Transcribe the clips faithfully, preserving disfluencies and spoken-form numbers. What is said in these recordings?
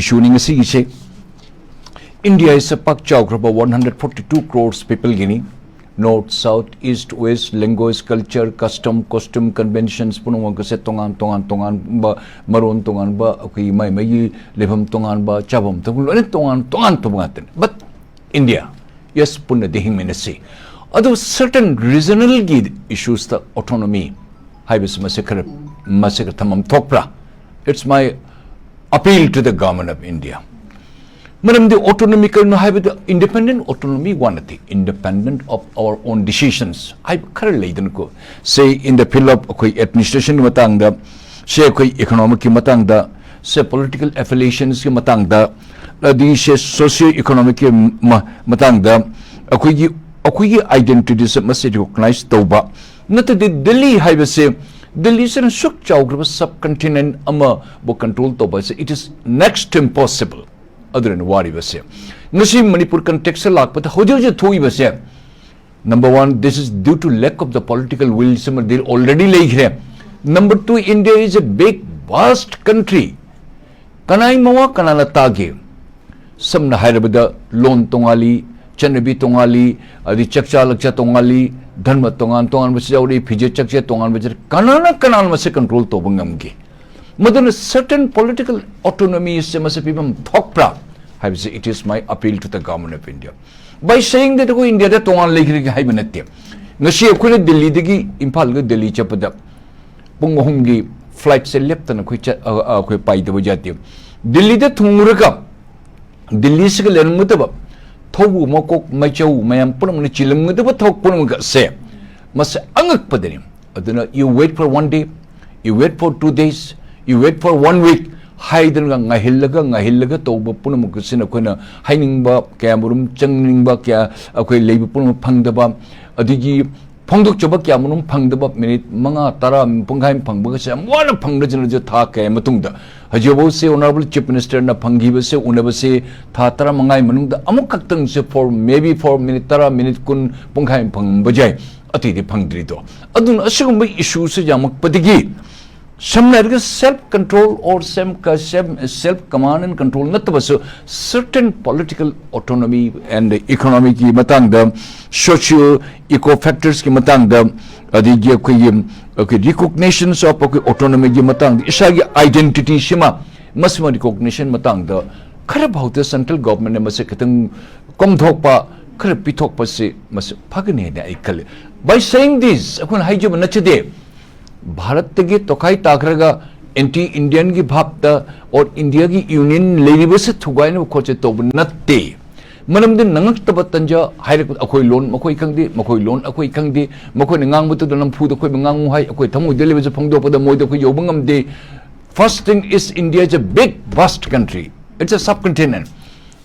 ꯏꯁꯨꯅꯤ ꯉꯁꯤꯒꯤꯁꯦ꯫ ꯏꯟꯗꯤꯌꯥ ꯏꯁ ꯄꯥꯛ ꯆꯥꯎꯈ꯭ꯔꯕ one hundred forty two crores ꯄꯤꯄꯜꯒꯤꯅꯤ꯫ North, South, East, West, language, culture, custom, costume, conventions ꯄꯨꯝꯅꯃꯛ ꯑꯁꯦ ꯇꯣꯉꯥꯟ ꯇꯣꯉꯥꯟ ꯇꯣꯉꯥꯟꯕ ꯃꯔꯣꯟ ꯇꯣꯉꯥꯟꯕ, ꯑꯩꯈꯣꯏꯒꯤ ꯃꯥꯏ ꯃꯥꯏꯒꯤ ꯂꯩꯐꯝ ꯇꯣꯉꯥꯟꯕ, ꯆꯥꯐꯝ ꯊꯛꯐꯝ ꯂꯣꯏꯅ ꯇꯣꯉꯥꯟ ꯇꯣꯉꯥꯟꯕ ꯉꯥꯛꯇꯅꯤ꯫ But India, yes, ꯄꯨꯟꯅꯗꯤ ꯍꯤꯡꯃꯤꯟꯅꯁꯤ꯫ ꯑꯗꯨ certain regionalꯒꯤ issuesꯇ autonomy ꯍꯥꯏꯕꯁꯤ ꯃꯁꯤ ꯈꯔ ꯃꯁꯤ ꯈꯔ ꯊꯝꯐꯝ ꯊꯣꯛꯄ꯭ꯔꯥ? It's my appeal to the government of India. ꯃꯔꯝꯗꯤ autonomy ꯀꯔꯤꯅꯣ ꯍꯥꯏꯕꯗ independent autonomy ꯋꯥ ꯅꯠꯇꯦ, independent of our own decisions ꯍꯥꯏꯕ ꯈꯔ ꯂꯩꯗꯅꯀꯣ꯫ Say in the field of ꯑꯩꯈꯣꯏ administrationꯒꯤ ꯃꯇꯥꯡꯗ, say ꯑꯩꯈꯣꯏ economicꯀꯤ ꯃꯇꯥꯡꯗ, say political affiliationsꯀꯤ ꯃꯇꯥꯡꯗ, ꯑꯗꯒꯤ say socio economicꯀꯤ ꯃ- ꯃꯇꯥꯡꯗ ꯑꯩꯈꯣꯏꯒꯤ ꯑꯩꯈꯣꯏꯒꯤ identityꯁꯦ ꯃꯁꯤ recognize ꯇꯧꯕ꯫ ꯅꯠꯇ꯭ꯔꯗꯤ ꯗꯤꯜꯂꯤ ꯍꯥꯏꯕꯁꯦ, ꯗꯤꯜꯂꯤꯁꯤꯅ ꯁꯨꯛ ꯆꯥꯎꯈ꯭ꯔꯕ subcontinent ꯑꯃꯕꯨ control ꯇꯧꯕ ꯍꯥꯏꯁꯦ, it is next to impossible꯫ ꯑꯗꯨꯅ ꯋꯥꯔꯤꯕꯁꯦ ꯉꯁꯤ ꯃꯅꯤꯄꯨꯔ contextꯇ ꯂꯥꯛꯄꯗ ꯍꯧꯖꯤꯛ ꯍꯧꯖꯤꯛ ꯊꯣꯛꯏꯕꯁꯦ, number one, this is due to lack of the political will ꯁꯤꯃꯗꯤ already ꯂꯩꯈ꯭ꯔꯦ꯫ Number two, India is a big vast country. ꯀꯅꯥꯏ ꯃꯋꯥ ꯀꯅꯥꯅ ꯇꯥꯒꯦ? ꯁꯝꯅ ꯍꯥꯏꯔꯕꯗ ꯂꯣꯟ ꯇꯣꯉꯥꯜꯂꯤ, ꯆꯠꯅꯕꯤ ꯇꯣꯉꯥꯜꯂꯤ, ꯑꯗꯩ ꯆꯥꯛꯆꯥ ꯂꯛꯆꯥ ꯇꯣꯉꯥꯜꯂꯤ, ꯙꯔꯃ ꯇꯣꯉꯥꯟ ꯇꯣꯉꯥꯟꯕꯁꯨ ꯌꯥꯎꯔꯤ, ꯐꯤꯖꯦꯠ ꯆꯥꯛꯆꯦꯠ ꯇꯣꯉꯥꯟꯕꯁꯨ ꯌꯥꯎꯔꯤ꯫ ꯀꯅꯥꯅ ꯀꯅꯥꯅ ꯃꯁꯤ control ꯇꯧꯕ ꯉꯝꯒꯦ? ꯃꯗꯨꯅ certain political autonomy ꯁꯦ ꯃꯁꯤ ꯄꯤꯐꯝ ꯊꯣꯛꯄ꯭ꯔꯥ ꯍꯥꯏꯕꯁꯤ, it is my appeal to the government of India꯫ By saying that ꯑꯩꯈꯣꯏ ꯏꯟꯗꯤꯌꯥꯗ ꯇꯣꯉꯥꯟ ꯂꯩꯈ꯭ꯔꯦ ꯍꯥꯏꯕ ꯅꯠꯇꯦ꯫ ꯉꯁꯤ ꯑꯩꯈꯣꯏꯅ ꯗꯤꯜꯂꯤꯗꯒꯤ ꯏꯝꯐꯥꯜꯒ ꯗꯤꯜꯂꯤ ꯆꯠꯄꯗ ꯄꯨꯡ ꯑꯍꯨꯝꯒꯤ flightꯁꯦ ꯂꯦꯞꯇꯅ ꯑꯩꯈꯣꯏ ꯆꯠ- ꯑ- ꯑ- ꯑꯩꯈꯣꯏ ꯄꯥꯏꯗꯕ ꯌꯥꯗꯦ꯫ ꯗꯤꯜꯂꯤꯗ ꯊꯨꯡꯂꯨꯔꯒ ꯗꯤꯜꯂꯤꯁꯤꯒ ꯂꯩꯔꯝꯒꯗꯕ ꯊꯧꯕꯨ ꯃꯀꯣꯛ ꯃꯩꯆꯧ ꯃꯌꯥꯝ ꯄꯨꯝꯅꯃꯛꯅ ꯆꯤꯜꯂꯝꯒꯗꯕ ꯊꯕꯛ ꯄꯨꯝꯅꯃꯛ ꯑꯁꯦ ꯃꯁꯤ ꯑꯉꯛꯄꯗꯅꯤ꯫ ꯑꯗꯨꯅ you wait for one day, you wait for two days, you wait for one week ꯍꯥꯏꯗꯅ ꯉꯥꯏꯍꯜꯂꯒ ꯉꯥꯏꯍꯜꯂꯒ ꯇꯧꯕ ꯄꯨꯝꯅꯃꯛ ꯑꯁꯤꯅ ꯑꯩꯈꯣꯏꯅ ꯍꯥꯏꯅꯤꯡꯕ ꯀꯌꯥꯃꯔꯨꯝ, ꯆꯪꯅꯤꯡꯕ ꯀꯌꯥ, ꯑꯩꯈꯣꯏ ꯂꯩꯕ ꯄꯨꯝꯅꯃꯛ ꯐꯪꯗꯕ, ꯑꯗꯒꯤ ꯐꯣꯡꯗꯣꯛꯆꯕ ꯀꯌꯥꯃꯔꯨꯝ ꯐꯪꯗꯕ, ꯃꯤꯅꯤꯠ ꯃꯉꯥ, ꯇꯔꯥ, ꯄꯨꯡꯈꯥꯏ ꯑꯃ ꯐꯪꯕꯒꯁꯦ ꯌꯥꯝ ꯋꯥꯅ ꯐꯪꯅꯖꯅꯁꯨ ꯊꯥ ꯀꯌꯥ ꯃꯇꯨꯡꯗ ꯍꯧꯖꯤꯛꯐꯥꯎꯁꯦ Honourable Chief Ministerꯅ ꯐꯪꯈꯤꯕꯁꯦ, ꯎꯅꯕꯁꯦ ꯊꯥ ꯇꯔꯥꯃꯉꯥꯒꯤ ꯃꯅꯨꯡꯗ ꯑꯃꯨꯛꯈꯛꯇꯪꯁꯦ, for maybe for minute ꯇꯔꯥ, minute ꯀꯨꯟ, ꯄꯨꯡꯈꯥꯏ ꯑꯃ ꯐꯪꯉꯝꯕ ꯌꯥꯏ, ꯑꯇꯩꯗꯤ ꯐꯪꯗ꯭ꯔꯤꯗꯣ꯫ ꯑꯗꯨꯅ ꯑꯁꯤꯒꯨꯝꯕ issueꯁꯦ ꯌꯥꯝꯃꯛꯄꯗꯒꯤ ꯁꯝꯅ ꯍꯥꯏꯔꯒ self control or self self command and control ꯅꯠꯇꯕꯁꯨ certain political autonomy and economyꯒꯤ ꯃꯇꯥꯡꯗ, socio eco factorsꯀꯤ ꯃꯇꯥꯡꯗ, ꯑꯗꯒꯤ ꯑꯩꯈꯣꯏꯒꯤ ꯑꯩꯈꯣꯏ recognitions of ꯑꯩꯈꯣꯏ autonomyꯒꯤ ꯃꯇꯥꯡꯗ, ꯏꯁꯥꯒꯤ identityꯁꯤꯃ ꯃꯁꯤꯃ recognition ꯃꯇꯥꯡꯗ ꯈꯔ ꯐꯥꯎꯗ central governmentꯅ ꯃꯁꯤ ꯈꯤꯇꯪ ꯀꯣꯝꯊꯣꯛꯄ ꯈꯔ ꯄꯤꯊꯣꯛꯄꯁꯤ ꯃꯁꯤ ꯐꯒꯅꯤ ꯍꯥꯏꯅ ꯑꯩ ꯈꯜꯂꯤ꯫ By saying this, ꯑꯩꯈꯣꯏꯅ ꯍꯥꯏꯖꯕ ꯅꯠꯆꯗꯦ ꯚꯥꯔꯠꯇꯒꯤ ꯇꯣꯈꯥꯏ ꯇꯥꯈ꯭ꯔꯒ anti Indianꯒꯤ ꯚꯥꯞꯇ or Indiaꯒꯤ union ꯂꯩꯔꯤꯕꯁꯤ ꯊꯨꯒꯥꯏꯅꯕ ꯈꯣꯠꯁꯦ ꯇꯧꯕ ꯅꯠꯇꯦ꯫ ꯃꯔꯝꯗꯤ ꯅꯪꯉꯛꯇꯕ ꯇꯟꯖꯥ ꯍꯥꯏꯔꯛꯄ, ꯑꯩꯈꯣꯏ ꯂꯣꯟ ꯃꯈꯣꯏ ꯈꯪꯗꯦ, ꯃꯈꯣꯏ ꯂꯣꯟ ꯑꯩꯈꯣꯏ ꯈꯪꯗꯦ, ꯃꯈꯣꯏꯅ ꯉꯥꯡꯕꯗꯨꯗ ꯅꯝꯐꯨꯗ ꯑꯩꯈꯣꯏꯕꯨ ꯉꯥꯡꯉꯨ ꯍꯥꯏ, ꯑꯩꯈꯣꯏ ꯊꯃꯣꯏꯗ ꯂꯩꯕꯁꯦ ꯐꯣꯡꯗꯣꯛꯄꯗ ꯃꯣꯏꯗ ꯑꯩꯈꯣꯏ ꯌꯧꯕ ꯉꯝꯗꯦ꯫ First thing is, India is a big vast country, it's a subcontinent.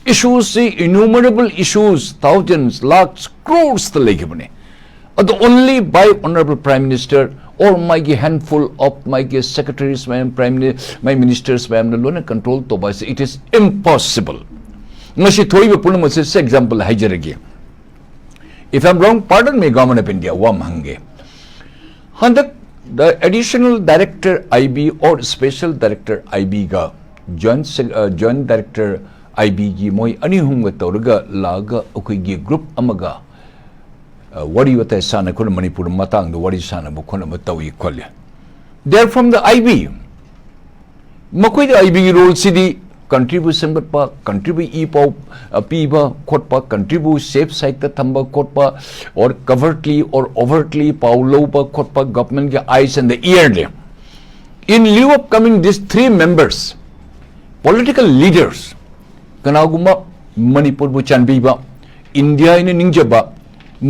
Issuesꯁꯤ innumerable issues, thousands, lakhs, croresꯇ ꯂꯩꯈꯤꯕꯅꯦ꯫ ꯑꯗꯣ only by honorable prime minister or ꯃꯥꯒꯤ handful of ꯃꯥꯒꯤ secretaries ꯃꯌꯥꯝ, prime minister, my ministers ꯃꯌꯥꯝꯅ ꯂꯣꯏꯅ control ꯇꯧꯕ ꯍꯥꯏꯁꯦ, it is impossible. ꯉꯁꯤ ꯊꯣꯛꯏꯕ ꯄꯨꯝꯅꯃꯛꯁꯦ example ꯍꯥꯏꯖꯔꯒꯦ꯫ If I'm wrong, pardon me, Government of India, ꯋꯥ ꯑꯃ ꯍꯪꯒꯦ꯫ ꯍꯟꯗꯛ the additional director I B or special director I Bꯒ joint sec- uh, joint director I Bꯒꯤ ꯃꯣꯏ ꯑꯅꯤ ꯑꯍꯨꯝꯒ ꯇꯧꯔꯒ ꯂꯥꯛꯑꯒ ꯑꯩꯈꯣꯏꯒꯤ group ꯑꯃꯒ, uh, ꯋꯥꯔꯤ ꯋꯥꯇꯥꯏ ꯁꯥꯟꯅ ꯈꯣꯠꯅ ꯃꯅꯤꯄꯨꯔ ꯃꯇꯥꯡꯗ ꯋꯥꯔꯤ ꯁꯥꯟꯅꯕ ꯈꯣꯠꯅꯕ ꯇꯧꯏ ꯈꯣꯠꯂꯤ꯫ They are from the I B. ꯃꯈꯣꯏꯗ I Bꯒꯤ roleꯁꯤꯗꯤ countryꯕꯨ ꯁꯦꯝꯒꯠꯄ, countryꯕꯨ ꯏ ꯄꯥꯎ, ꯑ, ꯄꯤꯕ ꯈꯣꯠꯄ, countryꯕꯨ safe sideꯇ ꯊꯝꯕ ꯈꯣꯠꯄ, or covertly or overtly ꯄꯥꯎ ꯂꯧꯕ ꯈꯣꯠꯄ, governmentꯀꯤ eyes and the earꯅꯤ꯫ In lieu of coming these three members, political leaders, ꯀꯅꯥꯒꯨꯝꯕ ꯃꯅꯤꯄꯨꯔꯕꯨ ꯆꯥꯟꯕꯤꯕ, ꯏꯟꯗꯤꯌꯥ ꯍꯥꯏꯅ ꯅꯤꯡꯖꯕ,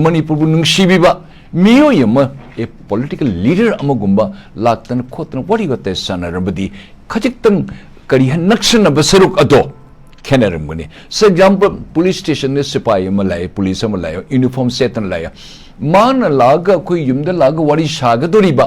ꯃꯅꯤꯄꯨꯔꯕꯨ ꯅꯨꯡꯁꯤꯕꯤꯕ ꯃꯤꯑꯣꯏ ꯑꯃ, a political leader ꯑꯃꯒꯨꯝꯕ ꯂꯥꯛꯇꯅ ꯈꯣꯠꯇꯅ ꯋꯥꯔꯤ ꯋꯥꯇꯥꯏ ꯁꯥꯟꯅꯔꯕꯗꯤ ꯈꯖꯤꯛꯇꯪ ꯀꯔꯤ ꯍꯥꯏ ꯅꯛꯁꯟꯅꯕ ꯁꯔꯨꯛ ꯑꯗꯣ ꯈꯦꯠꯅꯔꯝꯒꯅꯤ꯫ For example, police stationꯗ ꯁꯤꯄꯥꯏ ꯑꯃ ꯂꯥꯛꯑꯦ, police ꯑꯃ ꯂꯥꯛꯑꯦ, uniform ꯁꯦꯠꯇꯅ ꯂꯥꯛꯑꯦ꯫ ꯃꯥꯅ ꯂꯥꯛꯑꯒ ꯑꯩꯈꯣꯏ ꯌꯨꯝꯗ ꯂꯥꯛꯑꯒ ꯋꯥꯔꯤ ꯁꯥꯒꯗꯧꯔꯤꯕ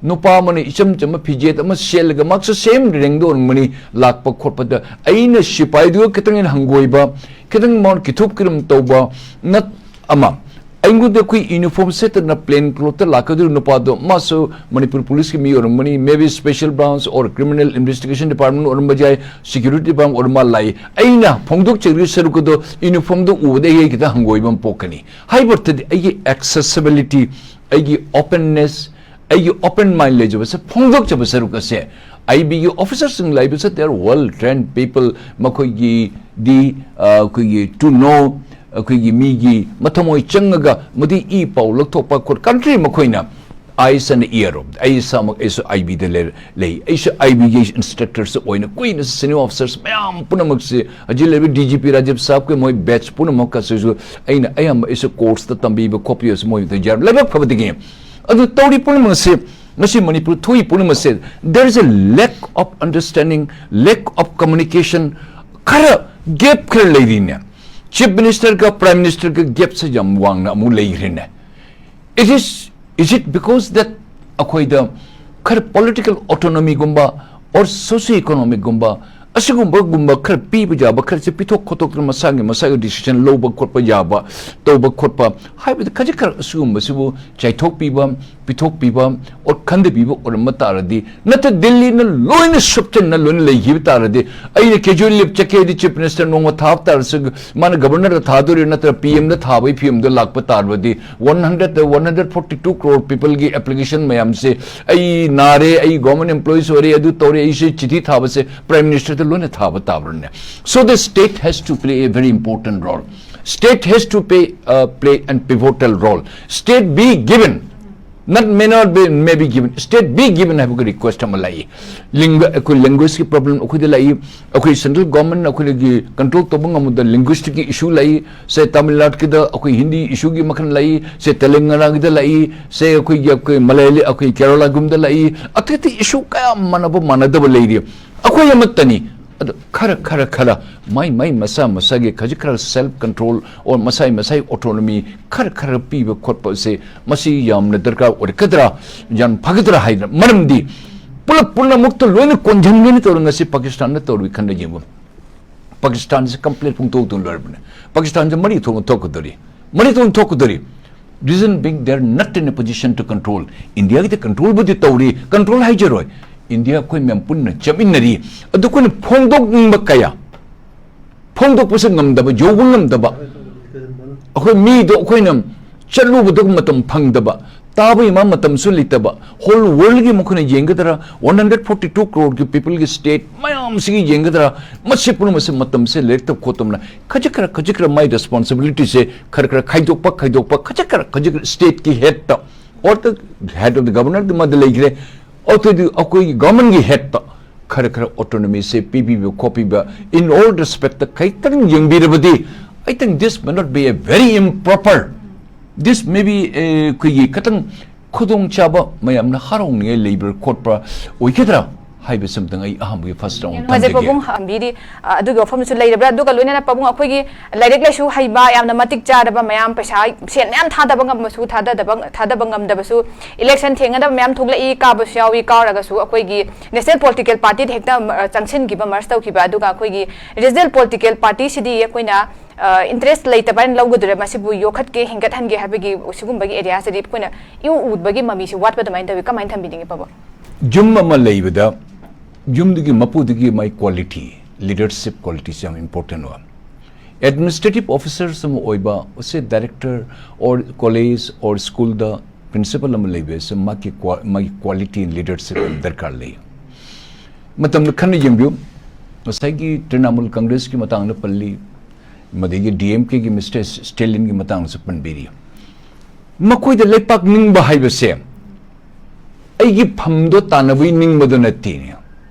ꯅꯨꯄꯥ ꯑꯃꯅ ꯏꯆꯝ ꯆꯝꯕ ꯐꯤꯖꯦꯠ ꯑꯃ ꯁꯦꯠꯂꯒ ꯃꯍꯥꯛꯁꯨ same rankꯗ ꯑꯣꯏꯔꯝꯒꯅꯤ, ꯂꯥꯛꯄ ꯈꯣꯠꯄꯗ ꯑꯩꯅ ꯁꯤꯄꯥꯏꯗꯨꯒ ꯈꯤꯇꯪ ꯍꯦꯟꯅ ꯍꯪꯒꯣꯏꯕ, ꯈꯤꯇꯪ ꯃꯉꯣꯟꯗ ꯀꯤꯊꯨꯞ ꯀꯤꯔꯨꯝ ꯇꯧꯕ ꯅꯠ-, ꯑꯃ, ꯑꯩꯉꯣꯟꯗ ꯑꯩꯈꯣꯏ ꯌꯨꯅꯤꯐꯣꯔꯝ ꯁꯦꯠꯇꯅ ꯄ꯭ꯂꯦꯟ ꯀ꯭ꯂꯣꯠꯇ ꯂꯥꯛꯀꯗꯧꯔꯤꯕ ꯅꯨꯄꯥꯗꯣ, ꯃꯥꯁꯨ ꯃꯅꯤꯄꯨꯔ ꯄꯨꯂꯤꯁꯀꯤ ꯃꯤ ꯑꯣꯏꯔꯝꯒꯅꯤ, maybe special branch or criminal investigation department ꯑꯣꯏꯔꯝꯕ ꯌꯥꯏ, security department ꯑꯣꯏꯔꯝ ꯃꯥ ꯂꯥꯛꯏ꯫ ꯑꯩꯅ ꯐꯣꯡꯗꯣꯛꯆꯔꯤꯕ ꯁꯔꯨꯛ ꯑꯗꯣ ꯌꯨꯅꯤꯐꯣꯔꯝꯗꯣ ꯎꯕꯗ ꯑꯩ ꯈꯤꯇꯪ ꯍꯪꯒꯣꯏꯕ ꯑꯃ ꯄꯣꯛꯀꯅꯤ꯫ ꯍꯥꯏꯕ ꯑꯣꯏꯔꯗꯤ ꯑꯩꯒꯤ accessibility, ꯑꯩꯒꯤ openness, ꯑꯩꯒꯤ open mind ꯂꯩꯖꯕꯁꯦ, ꯐꯣꯡꯗꯣꯛꯆꯕ ꯁꯔꯨꯛ ꯑꯁꯦ ꯑꯥꯏ ꯕꯤꯒꯤ officerꯁꯤꯡ ꯂꯩꯕꯁꯦ, they are well trained people, ꯃꯈꯣꯏꯒꯤꯗꯤ, ꯑ, ꯑꯩꯈꯣꯏꯒꯤ to know, ꯑꯩꯈꯣꯏꯒꯤ ꯃꯤꯒꯤ ꯃꯊꯃꯣꯏ ꯆꯪꯉꯒ ꯃꯗꯨ ꯏ ꯄꯥꯎ ꯂꯧꯊꯣꯛꯄ ꯈꯣꯠ-, country ꯃꯈꯣꯏꯅ ꯑꯥꯏ ꯑꯦꯁ ꯑꯦꯟ ꯏ ꯑꯥꯔ ꯑꯣꯐ, ꯑꯩ ꯏꯁꯥꯃꯛ ꯑꯩꯁꯨ ꯑꯥꯏ ꯕꯤꯗ ꯂꯩ, ꯂꯩ꯫ ꯑꯩꯁꯨ ꯑꯥꯏ ꯕꯤꯒꯤ instructorꯁꯨ ꯑꯣꯏꯅ ꯀꯨꯏꯅꯁꯨ senior officers ꯃꯌꯥꯝ ꯄꯨꯝꯅꯃꯛꯁꯦ, ꯍꯧꯖꯤꯛ ꯂꯩꯔꯤꯕ ꯗꯤ ꯖꯤ ꯄꯤ ꯔꯥꯖꯤꯕ ꯁꯥꯍꯕꯀꯤ ꯃꯣꯏ batch ꯄꯨꯝꯅꯃꯛꯀꯁꯨ ꯑꯩꯅ ꯑꯌꯥꯝꯕ ꯑꯩꯁꯨ courseꯇ ꯇꯝꯕꯤꯕ ꯈꯣꯠꯄꯤꯕꯁꯨ ꯃꯣꯏꯗ ꯌꯥꯎꯔꯦ꯫ ꯂꯥꯏꯕꯛ ꯐꯕꯗꯒꯤ ꯑꯗꯨ ꯇꯧꯔꯤ ꯄꯨꯝꯅꯃꯛꯁꯦ ꯉꯁꯤ ꯃꯅꯤꯄꯨꯔ ꯊꯣꯛꯏ ꯄꯨꯝꯅꯃꯛꯁꯦ, there is a lack of understanding, lack of communication, ꯈꯔ gap ꯈꯔ ꯂꯩꯔꯤꯅꯦ꯫ Chief Ministerꯒ Prime Ministerꯒ gapꯁꯦ ꯌꯥꯝ ꯋꯥꯡꯅ ꯑꯃꯨꯛ ꯂꯩꯈ꯭ꯔꯦꯅꯦ꯫ It is, is it because that ꯑꯩꯈꯣꯏꯗ ꯈꯔ political autonomyꯒꯨꯝꯕ or socio economicꯒꯨꯝꯕ ꯑꯁꯤꯒꯨꯝꯕꯒꯨꯝꯕ ꯈꯔ ꯄꯤꯕ ꯌꯥꯕ ꯈꯔꯁꯦ ꯄꯤꯊꯣꯛ ꯈꯣꯠꯇꯣꯛꯇꯅ ꯃꯁꯥꯒꯤ ꯃꯁꯥꯒꯤ decision ꯂꯧꯕ ꯈꯣꯠꯄ ꯌꯥꯕ, ꯇꯧꯕ ꯈꯣꯠꯄ ꯍꯥꯏꯕꯗꯤ ꯈꯖꯤꯛ ꯈꯔ ꯑꯁꯤꯒꯨꯝꯕꯁꯤꯕꯨ ꯆꯥꯏꯊꯣꯛꯄꯤꯕ, ꯄꯤꯊꯣꯛꯄꯤꯕ, or ꯈꯟꯊꯕꯤꯕ ꯑꯣꯏꯔꯝꯕ ꯇꯥꯔꯗꯤ, ꯅꯠꯇ꯭ꯔ ꯗꯤꯜꯂꯤꯅ ꯂꯣꯏꯅ ꯁꯨꯞꯆꯟꯅ ꯂꯣꯏꯅ ꯂꯩꯈꯤꯕ ꯇꯥꯔꯗꯤ, ꯑꯩꯅ casual leave ꯆꯠꯀꯦ ꯍꯥꯏꯗꯤ Chief Minister ꯅꯣꯡꯃ ꯊꯥꯕ ꯇꯥꯔꯁꯨ, ꯃꯥꯅ Governorꯗ ꯊꯥꯗꯣꯔꯤꯕ ꯅꯠꯇ꯭ꯔ ꯄꯤ ꯑꯦꯝꯗ ꯊꯥꯕꯒꯤ ꯐꯤꯕꯝꯗꯣ ꯂꯥꯛꯄ ꯇꯥꯔꯕꯗꯤ, one hundred, one hundred forty two crore peopleꯒꯤ application ꯃꯌꯥꯝꯁꯦ, "ꯑꯩ ꯅꯥꯔꯦ, ꯑꯩ government employees ꯑꯣꯏꯔꯦ, ꯑꯗꯨ ꯇꯧꯔꯦ, ꯑꯩꯁꯦ ꯆꯤꯊꯤ ꯊꯥꯕꯁꯦ Prime Ministerꯗ ꯂꯣꯏꯅ ꯊꯥꯕ ꯇꯥꯕ꯭ꯔꯅꯦ?" So the state has to play a very important role. State has to play, uh, play an pivotal role. State be given, not may not be, may be given, state be given ꯍꯥꯏꯕꯒꯤ request ꯑꯃ ꯂꯥꯛꯏ꯫ ꯂꯤꯡꯒ-, ꯑꯩꯈꯣꯏ languageꯀꯤ problem ꯑꯩꯈꯣꯏꯗ ꯂꯥꯛꯏ, ꯑꯩꯈꯣꯏ central governmentꯅ ꯑꯩꯈꯣꯏꯒꯤ control ꯇꯧꯕ ꯉꯝꯃꯗ linguisticꯀꯤ issue ꯂꯥꯛꯏ, ꯁꯦ ꯇꯥꯃꯤꯜ ꯅꯥꯗꯨꯒꯤꯗ ꯑꯩꯈꯣꯏ ꯍꯤꯟꯗꯤ issueꯒꯤ ꯃꯈꯜ ꯂꯥꯛꯏ, ꯁꯦ ꯇꯦꯂꯪꯒꯅꯥꯒꯤꯗ ꯂꯥꯛꯏ, ꯁꯦ ꯑꯩꯈꯣꯏꯒꯤ, ꯑꯩꯈꯣꯏ ꯃꯂꯌꯥꯂꯤ, ꯑꯩꯈꯣꯏ ꯀꯦꯔꯂꯥꯒꯨꯝꯕꯗ ꯂꯥꯛꯏ, ꯑꯇꯩ ꯑꯇꯩ issue ꯀꯌꯥ ꯃꯥꯟꯅꯕ ꯃꯥꯟꯅꯗꯕ ꯂꯩꯔꯤ꯫ ꯑꯩꯈꯣꯏ ꯑꯃꯠꯇꯅꯤ꯫ ꯑꯗꯣ ꯈꯔ, ꯈꯔ, ꯈꯔ ꯃꯥꯏ, ꯃꯥꯏ ꯃꯁꯥ ꯃꯁꯥꯒꯤ ꯈꯖꯤꯛ ꯈꯔ self control or ꯃꯁꯥꯏ ꯃꯁꯥꯏ autonomy ꯈꯔ, ꯈꯔ ꯄꯤꯕ ꯈꯣꯠꯄꯁꯦ ꯃꯁꯤ ꯌꯥꯝꯅ ꯗꯔꯀꯥꯔ ꯑꯣꯏꯔꯛꯀꯗ꯭ꯔꯥ, ꯌꯥꯝ ꯐꯒꯗ꯭ꯔꯥ ꯍꯥꯏꯗꯅ꯫ ꯃꯔꯝꯗꯤ ꯄꯨꯂꯞ ꯄꯨꯝꯅꯃꯛꯇ ꯂꯣꯏꯅ ꯀꯣꯟꯁꯤꯟꯒꯅꯤ ꯇꯧꯔ ꯉꯁꯤ ꯄꯥꯀꯤꯁꯇꯥꯟꯗ ꯇꯧꯔꯤ ꯈꯟꯅ ꯌꯦꯡꯉꯨ꯫ ꯄꯥꯀꯤꯁꯇꯥꯟꯁꯦ complete ꯄꯨꯡꯇꯣꯛꯇꯨꯅ ꯂꯣꯏꯔꯕꯅꯦ꯫ ꯄꯥꯀꯤꯁꯇꯥꯟꯁꯦ ꯃꯔꯤ ꯊꯣꯛꯅ ꯊꯣꯛꯀꯗꯧꯔꯤ꯫ ꯃꯔꯤꯊꯣꯡ ꯊꯣꯛꯀꯗꯧꯔꯤ꯫ Reason being, they are not in a position to control. ꯏꯟꯗꯤꯌꯥꯒꯤꯗꯤ ꯀꯟꯇ꯭ꯔꯣꯜꯕꯨꯗꯤ ꯇꯧꯔꯤ, ꯀꯟꯇ꯭ꯔꯣꯜ ꯍꯥꯏꯖꯔꯣꯏ꯫ ꯏꯟꯗꯤꯌꯥ ꯑꯩꯈꯣꯏ ꯃꯌꯥꯝ ꯄꯨꯟꯅ ꯆꯠꯃꯤꯟꯅꯔꯤ꯫ ꯑꯗꯨ ꯑꯩꯈꯣꯏꯅ ꯐꯣꯡꯗꯣꯛꯅꯤꯡꯕ ꯀꯌꯥ ꯐꯣꯡꯗꯣꯛꯄꯁꯨ ꯉꯝꯗꯕ, ꯌꯧꯕ ꯉꯝꯗꯕ, ꯑꯩꯈꯣꯏ ꯃꯤꯗꯣ ꯑꯩꯈꯣꯏꯅ ꯆꯠꯂꯨꯕꯗ ꯃꯇꯝ ꯐꯪꯗꯕ, ꯇꯥꯕꯒꯤ ꯃꯥ ꯃꯇꯝꯁꯨ ꯂꯩꯇꯕ, whole worldꯒꯤ ꯃꯈꯣꯏꯅ ꯌꯦꯡꯒꯗ꯭ꯔꯥ, one hundred forty two crore ꯒꯤ peopleꯒꯤ state ꯃꯌꯥꯝꯁꯤꯒꯤ ꯌꯦꯡꯒꯗ꯭ꯔꯥ, ꯃꯁꯤ ꯄꯨꯝꯅꯃꯛꯁꯦ ꯃꯇꯝꯁꯦ ꯂꯩꯔꯛꯇꯕ ꯈꯣꯠꯇꯕꯅ ꯈꯖꯤꯛ ꯈꯔ, ꯈꯖꯤꯛ ꯈꯔ ꯃꯥꯏ responsibilityꯁꯦ ꯈꯔ ꯈꯔ ꯈꯥꯏꯗꯣꯛꯄ, ꯈꯥꯏꯗꯣꯛꯄ, ꯈꯖꯤꯛ ꯈꯔ, ꯈꯖꯤꯛ ꯈꯔ stateꯀꯤ headꯇ, or the head of the governorꯒꯤ ꯃꯥꯗ ꯂꯩꯈ꯭ꯔꯦ, ꯑꯗꯨꯗꯤ ꯑꯩꯈꯣꯏꯒꯤ governmentꯒꯤ headꯇ ꯈꯔ ꯈꯔ autonomyꯁꯦ ꯄꯤꯕꯤꯕ ꯈꯣꯠꯄꯤꯕ, in all respectꯇ ꯈꯤꯇꯪ ꯌꯦꯡꯕꯤꯔꯕꯗꯤ, I think this may not be a very improper, this may be, ꯑꯩꯈꯣꯏꯒꯤ ꯈꯤꯇꯪ ꯈꯨꯗꯣꯡꯆꯥꯕ, ꯃꯌꯥꯝꯅ ꯍꯔꯥꯎꯅꯤꯡꯉꯥꯏ ꯂꯩꯕ꯭ꯔꯥ ꯈꯣꯠꯄ꯭ꯔꯥ ꯑꯣꯏꯒꯗ꯭ꯔꯥ ꯍꯥꯏꯕꯁꯤꯃꯇꯪ ꯑꯩ ꯑꯍꯥꯟꯕꯒꯤ first round ꯌꯥꯝ ꯅꯨꯡꯉꯥꯏꯖꯩ ꯊꯝꯖꯒꯦ꯫ ꯄꯥꯕꯨꯡ꯫ ꯍꯪꯕꯤꯔꯤ, ꯑ, ꯑꯗꯨꯒꯤ ꯋꯥꯐꯝꯁꯨ ꯂꯩꯔꯕ꯭ꯔꯥ? ꯑꯗꯨꯒ ꯂꯣꯏꯅꯅ ꯄꯥꯕꯨꯡ, ꯑꯩꯈꯣꯏꯒꯤ ꯂꯥꯏꯔꯤꯛ ꯂꯥꯏꯁꯨ ꯍꯩꯕ, ꯌꯥꯝꯅ ꯃꯇꯤꯛ ꯆꯥꯗꯕ ꯃꯌꯥꯝ, ꯄꯩꯁꯥ, ꯁꯦꯟ ꯃꯌꯥꯝ ꯊꯥꯗꯕ ꯉꯝꯃꯁꯨ, ꯊꯥꯗꯗꯕ, ꯊꯥꯗꯕ ꯉꯝꯗꯕꯁꯨ, election ꯊꯦꯡꯒꯗꯕ ꯃꯌꯥꯝ ꯊꯣꯛꯂꯛꯏ, ꯀꯥꯕꯁꯨ ꯌꯥꯎꯏ, ꯀꯥꯔꯒꯁꯨ ꯑꯩꯈꯣꯏꯒꯤ national political partyꯗ ꯍꯦꯛꯇ, ꯑ, ꯆꯪꯁꯤꯟꯈꯤꯕ, merge ꯇꯧꯈꯤꯕ, ꯑꯗꯨꯒ ꯑꯩꯈꯣꯏꯒꯤ regional political partyꯁꯤꯗꯤ ꯑꯩꯈꯣꯏꯅ, ꯑ, interest ꯂꯩꯇꯕ ꯍꯥꯏꯅ ꯂꯧꯒꯗꯣꯏꯔꯥ? ꯃꯁꯤꯕꯨ ꯌꯣꯛꯈꯠꯀꯦ, ꯍꯦꯟꯒꯠꯍꯟꯒꯦ ꯍꯥꯏꯕꯒꯤ ꯁꯤꯒꯨꯝꯕꯒꯤ areaꯁꯤꯗꯤ ꯑꯩꯈꯣꯏꯅ ꯏꯎ ꯎꯗꯕꯒꯤ ꯃꯃꯤꯁꯤ ꯋꯥꯠꯄ ꯑꯗꯨꯃꯥꯏꯅ ꯇꯧꯏ꯫ ꯀꯃꯥꯏꯅ ꯊꯝꯕꯤꯅꯤꯡꯉꯤ, ꯄꯥꯕꯨꯡ? ꯌꯨꯝ ꯑꯃ ꯂꯩꯕꯗ ꯌꯨꯝꯗꯨꯒꯤ ꯃꯄꯨꯗꯨꯒꯤ ꯃꯥꯏ quality, leadership qualityꯁꯦ ꯌꯥꯝ important ꯑꯣꯏ꯫ Administrative officers ꯑꯃ ꯑꯣꯏꯕ, ꯁꯦ director or college or schoolꯗ principal ꯑꯃ ꯂꯩꯕꯁꯦ ꯃꯥꯒꯤ qua-, ꯃꯥꯒꯤ quality in leadership ꯑꯃ ꯗꯔꯀꯥꯔ ꯂꯩ꯫ ꯃꯇꯝꯗ ꯈꯟꯅ ꯌꯦꯡꯕꯤꯌꯨ, ꯉꯁꯥꯏꯒꯤ ꯇ꯭ꯔꯤꯅꯥꯃꯨꯜ ꯀꯪꯒ꯭ꯔꯦꯁꯀꯤ ꯃꯇꯥꯡꯗ ꯄꯜꯂꯤ, ꯃꯗꯒꯤ DMKꯒꯤ Mister Stalinꯒꯤ ꯃꯇꯥꯡꯗꯁꯨ ꯄꯟꯕꯤꯔꯤ꯫ ꯃꯈꯣꯏꯗ ꯂꯩꯄꯥꯛ ꯅꯤꯡꯕ ꯍꯥꯏꯕꯁꯦ ꯑꯩꯒꯤ ꯐꯝꯗꯣ ꯇꯥꯟꯅꯕꯒꯤ ꯅꯤꯡꯕꯗꯣ ꯅꯠꯇꯦꯅꯦ꯫